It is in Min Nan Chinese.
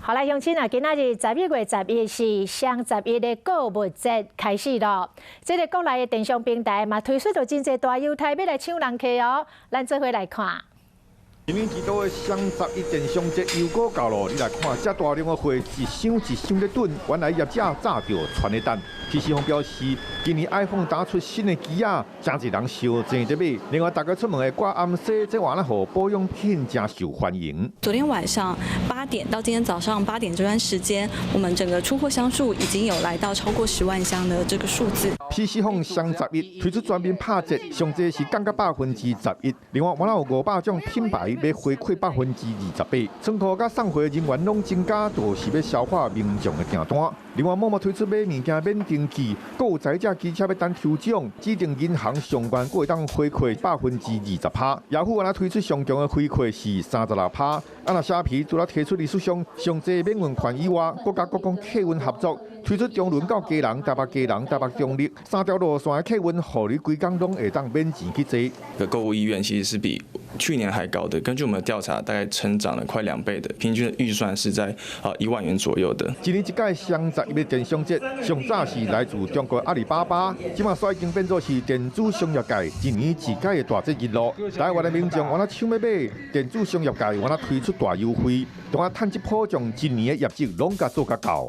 好來，鄉親啊，今仔日11月11是雙十一的購物節開始咯。這個國內的電商平台嘛推出著真濟大優待，欲來搶人客哦。咱做伙來看。一年一度的雙十一電商節又閣到咯，你來看，遮大量的貨一箱一箱咧囤，原來業者早就躥咧等。PC 方表示，今年 iPhone 打出新的機仔，誠濟人相爭著買。另外，大家出門會掛暗洗，這換來予保養品誠受歡迎。昨天晚上8點到今天早上八點這段時間，我們整個出貨箱數已經有來到超過10萬箱的這個數字。 PC 方雙十一推出全面拍折，上濟是降到11%。另外，我有500種品牌欲回饋28%，倉庫佮送貨人員攏增加，就是欲消化民眾的訂單。另外，momo 推出買物件免登記，閣有載這機車欲等抽獎，指定銀行上懸閣會當回饋20%。雅虎若推出上強的回饋是36%。啊，若蝦皮除了提出歷史上上濟免運券以外，閣佮國光客運合作，推出中崙到基隆、台北基隆、台北中壢三條路線的客運，予你規工攏會當免錢去坐。的購物意願其實是比去年還高的。根據我們的調查，大概成長了快2倍的，平均預算是在1萬元左右的。一年一屆雙十一的電商節，上早是來自中國阿里巴巴，這馬煞已經變做是電子商業界一年一屆的大節日囉。台灣的民眾原來搶欲買，電子商業界原來推出大優惠，當下趁這波將一年的業績攏共做甲到。